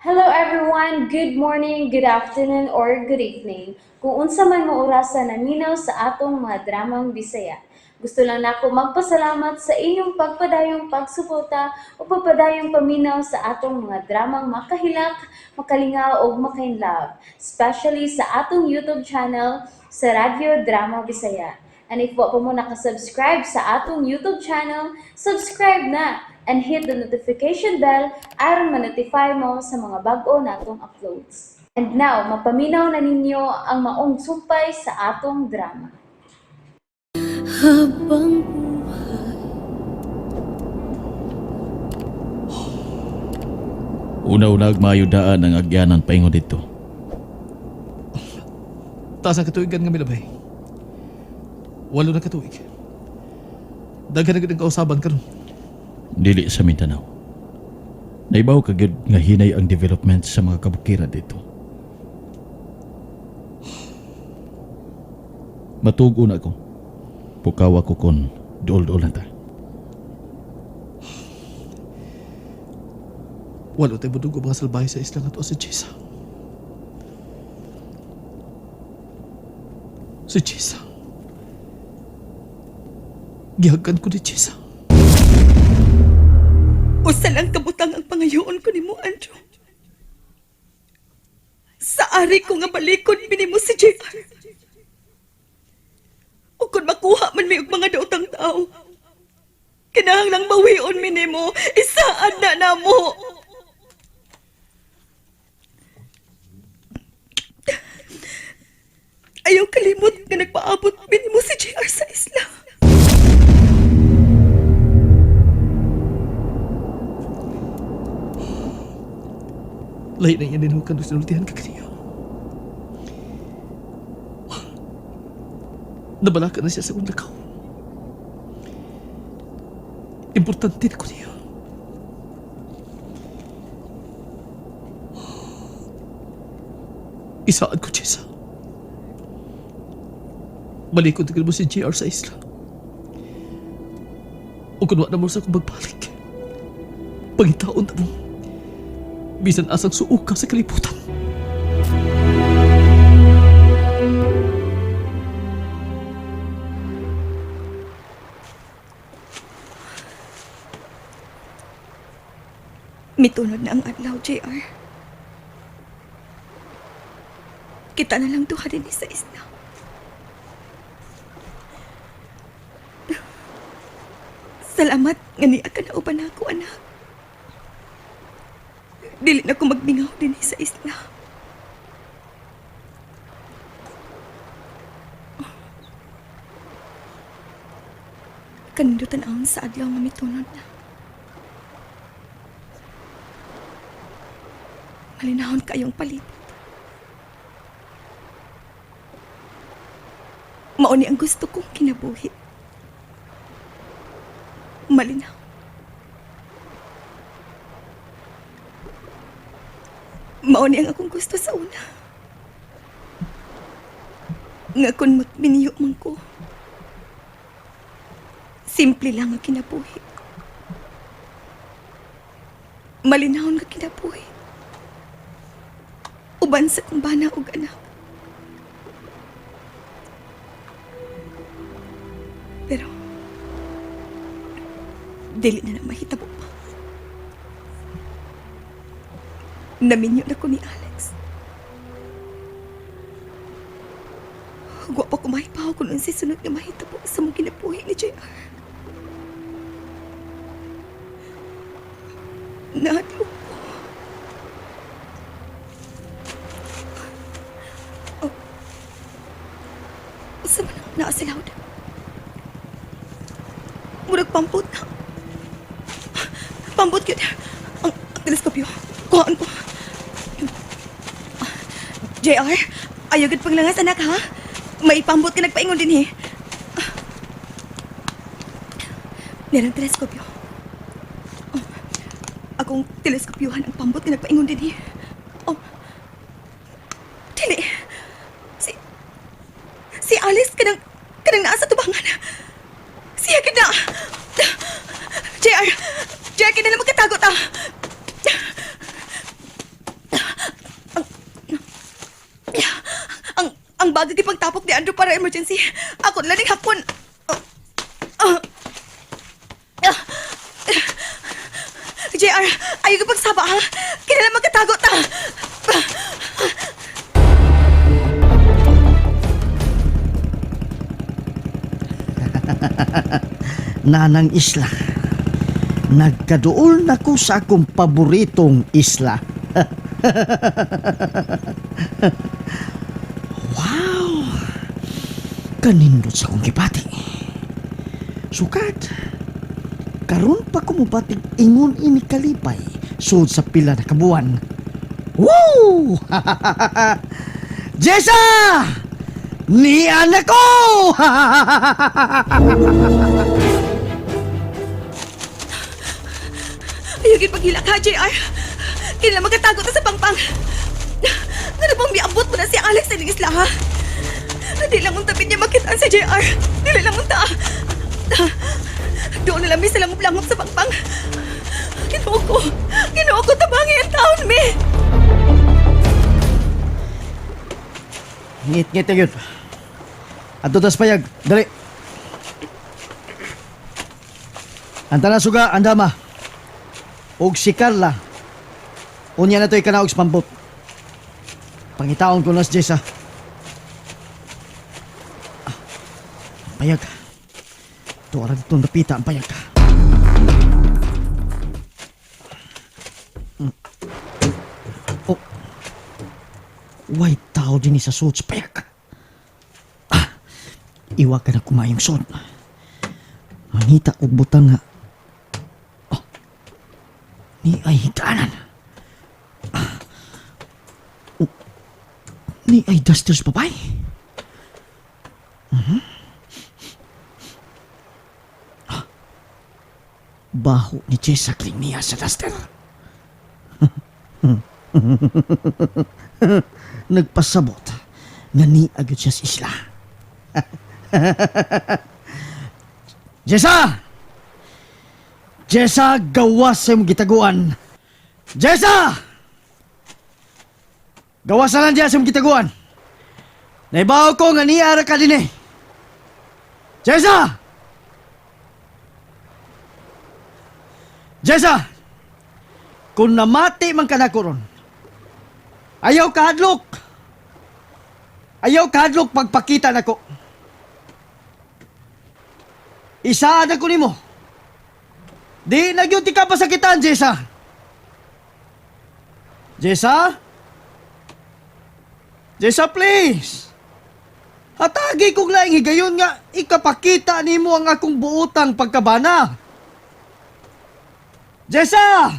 Hello everyone! Good morning, good afternoon, or good evening. Kung unsa man mo orasa naminaw sa atong mga dramang Bisaya. Gusto lang nako magpasalamat sa inyong pagpadayong pagsuporta o pagpadayong paminaw sa atong mga dramang makahilak, makalingaw ug makainlove, especially sa atong YouTube channel sa Radyo Drama Bisaya. And if wa pa mo nakasubscribe sa atong YouTube channel, subscribe na and hit the notification bell aron ma-notify mo sa mga bag-o natong uploads. And now, mapaminaw na ninyo ang maong sumpay sa atong drama. Habang buhay. Una-unag maayo daan ang agyanan paingon dito. Taas ang katuigan nga milabay. 8 na katuig. Daghan na gid ang kausaban karon. Dili sa Mindanao. Naibaw ka gyud nga hinay ang development sa mga kabukiran dito. Matugo na ako. Pukaw ako kon duol-duol na ta. Walo tayo budugo mga salbahe sa isla nga tuwa si Chisa. Si Chisa. Gihagkan ko ni Chisa. Usa lang kabutang ang pangayoon ko nimo, Andrew. Sa ari ko nga balikon minimo si JR. O kung makuha man mi og mga daotang tao, kinahanglang bawion mi nimo, isaad na namo. Ayaw kalimot nga nagpaabot minimo si JR sa isla. Lahi na iya din kan sinultihan ka kaniya. Nabalaka na siya sa akong lakaw. Importante na ko niya. Isaad ko, Chesa. Balikon tigil mo si JR sa isla. O kung na mo sa akong magbalik. Pangitaon na mo. Bisan asang suok ka sa kalibutan. Mitunod na ang adlaw, JR. Kita na lang duha din sa isla. Salamat nga niya ka na uban ako, anak. Dili na ko magmingaw din sa isla. Kanindutan ang sa adlaw nga mitunod na. Malinahon kayong palibot. Mauni ang gusto kong kinabuhi. Malinaw. Mauni ang akong gusto sa una. Nga kung magminiyo man ko, simple lang ang kinabuhi. Malinahon nga kinabuhi. Uban sa kong bana og anak. Pero, dili na na mahitabo pa. Naminyo na ko ni Alex. Wa pa ko mahipaw kung unsay sunod nga mahitabo sa mong kinabuhi ni JR. Nahadlok ko. Oh. Usa man ang naa sa lawd? Murag pampot na. Pambot yun. Ang teleskopyo. Kuhaan ko. JR, ayaw gud panglangas anak ha. May pambot ka nagpaingon din eh. Nerang teleskopyo. Oh, akong teleskopyohan ang pambot nga nagpaingon din eh. Oh. Dili. Si Alice kanang naa sa tubangan. Siya gid na. JR, JR, kinahanglan magkatago ta. Ang bagay gipagtapok ni Andrew para emergency. Ako na lang hakon. Ah. Ah. JR, ayaw ka pagsaba ha. Kinala magkatago ta. Nanang isla. Nagkaduol na ko sa akong paboritong isla. Wow! Kanindot sa akong gibati. Sukat, karon pa ko mubatig ingon ini kalipay sud sa pila na kabuan. Woo! Jessa! Ni anak ko! Ayaw gid paghilak ha, JR. Kinala magkatago ta sa pangpang. Ano bang miabot mo na si Alex sa isla ha? Hindi lang unta niya makitaan si JR. Dili lang unta. Doon na lang mi sa langop-langop sa pangpang. Ginoo ko. Ginoo ko, tabangi ang taon mi. Ngit-ngit na yun. Ato tas payag. Dali. Anta na suga, andama. Og si Carla. Unya na to'y kanaog sa pambot. Pangitaon ko na si Jessa. Ah, ang payag. Tuara dito napita ang payag. Oh. Way tao din sa suot sa payag. Ah, iwa ka na kumayong suot. Mangita og butang nga. Oh, ni ay higaanan. Ah, oh, ni ay duster sa babay. Mhm. Ah, baho ni Jessa Kling niya sa duster. Nagpasabot nga ni agad siya sa isla. Jessa! Jessa, gawas sa imong gitaguan. Jessa! Gawas na lang diya sa imong gitaguan. Naibaw ko nga niara ka din eh. Jessa! Jessa! Kung namati man ka na ko ron, ayaw kahadlok! Ayaw kahadlok pagpakita nako. Isaad ako nimo. Di na gyud ka pasakitan, Jessa. Jessa? Jessa, please. Hatagi kog laing higayon nga ikapakita nimo ang akong buotang pagkabana. Jessa!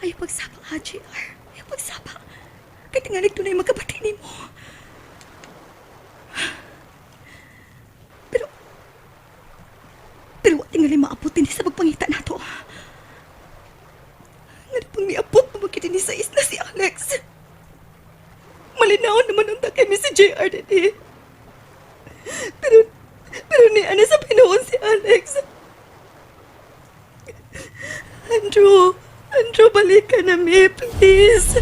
Ayaw pagsaba ha, JR. Ayaw pagsaba. Kay tingalig tunay magkabati nimo. Pero, pero wa tingali maabot din sa pagpangita nato. Ngano pang miabot pa magkita ni sa isla si Alex. Malinaw naman ang takay mi si JR din eh. Pero, pero ni ana sa pinuon si Alex. Andrew, Andrew, balik ka na mi, please.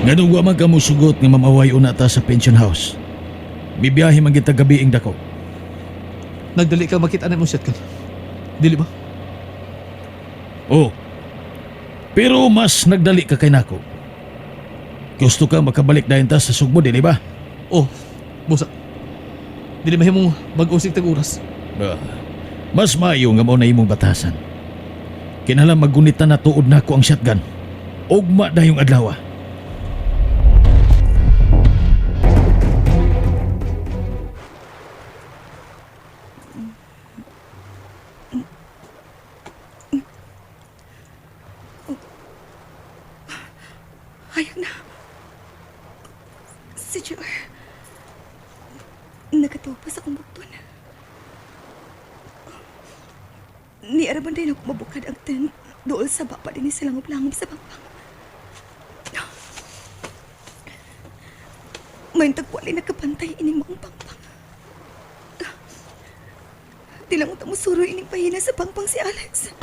Nganong wa man ka musugot nga mamaway una ta sa pension house. Bibiyahe man kita gabi ing dako. Nagdali ka makita na mo shotgun. Dili ba? Oh. Pero mas nagdali ka kay nako. Gusto ka makabalik dayon ta sa Sugbo, dili ba? Oh, busa. Dili mahimong mag-usig tag oras. Bah, mas maayo nga mao na imong batasan. Kinahanglan maggunita na tuod nako ang shotgun. Ugma dayong adlaw. Ayaw na. Si JR. Nakatawa pa sa akong bukton. Ni araman din ako mabukad ang tent. Dool sa baba din sa langob-langob sa bangpang. May tagwali nagkabantay ining maong pangpang. Di lang unta mo suroy ining pahina sa pangpang si Alex.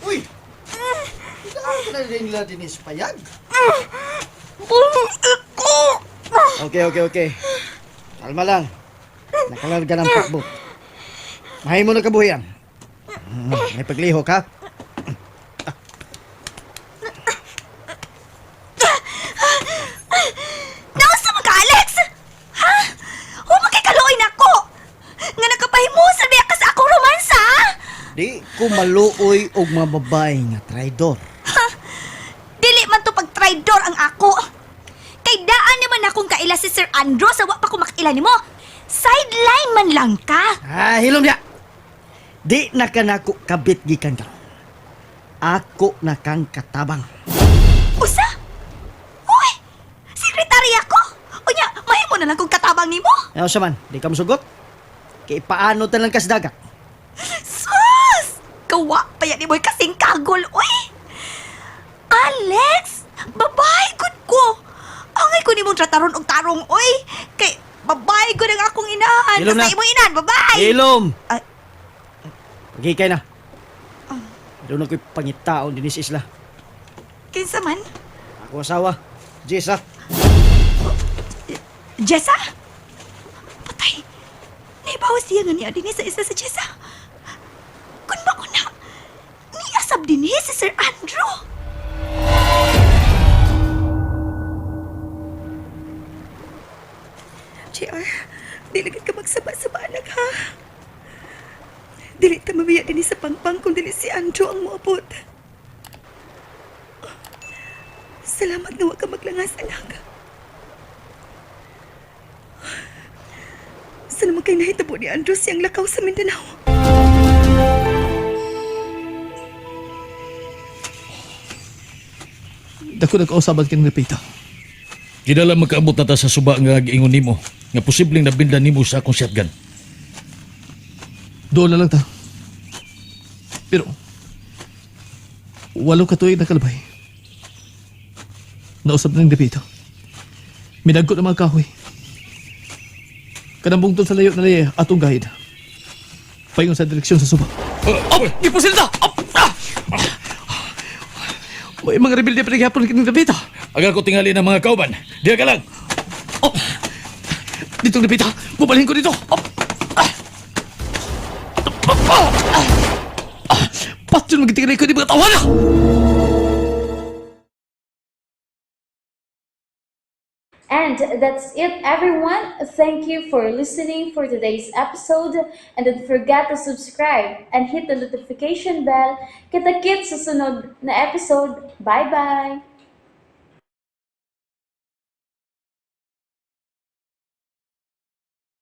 Uy! Ikaw na rin nila dinis payag. Okay. Kalma lang. Nakalarga ng pakbo. Mahay mo na kabuhian. May paglihok ha? Nausa man ka, Alex! Ha? Huwag kay na ako! Nga nakapahimusan biya ka sa akong romansa, ha? Di ko maluoy og mga babae nga traidor. Dili man to pag-traidor ang ako. Kay daan naman akong kaila si Sir Andrew sa wa pa ko makaila nimo. Sideline man lang ka. Ah, hilom ya. Di na ka nako kabit gikan karon. Ako na kang katabang. Usa? Uy! Sekretarya ko! Unya, mahimo na lang kong katabang nimo. Ayaw siya man, di ka musugot. Kay paano talang kas dagat. Sus! Kawa pa yan ni Boy kasing kagol, uy! Alex! Babae gud ko! Angay ko nimong trataron og tarong, uy! Kay babae gud ang akong inahan. Hilom Basta na. imong inahan, babae! Hilom! Ay. Pagikay na. Doon ako'y pangitaon din sa isla. Kinsa man? Ako asawa, Jessa. Jessa? Patay! Naibawas siya nga niya din sa isa sa Jessa. Kun ba ko na? Niasab din si Sir Andrew. JR, dili gid ka magsaba-saba anak ha. Dili ta mabiya dinhi sa pangpang kung dili si Andrew ang moabot. Salamat nga wa ka maglangas anak. Sana man kay nahitabo ni Andrew siyang lakaw sa Mindanao. Dako nagkausaban kini Repita. Kinala magkaabot na ta sa suba nga giingon nimo nga posibleng nabinda nimo sa akong shotgun. Doon na lang ta. Pero, walo ka tuig nakalabay. Nausap ng Repita. Minagkot ang mga kahoy. Kanang bungtod sa layo na layo atong guide. Paingon sa direksyon sa suba. Oh, Oh! Gipusil ta! Oh! Ah! May mga rebelde pa rin kining Repita. Aga ko tingali ng mga kauban. Diya ka lang. Oh! Dito Repita! Bubalhin ko dito! Oh! Ah! Ah! Ah! Ah! Patyon magtitingali ko di mga tawana! And that's it, everyone. Thank you for listening for today's episode. And don't forget to subscribe and hit the notification bell. Kita-kits sa sunod na episode. Bye-bye!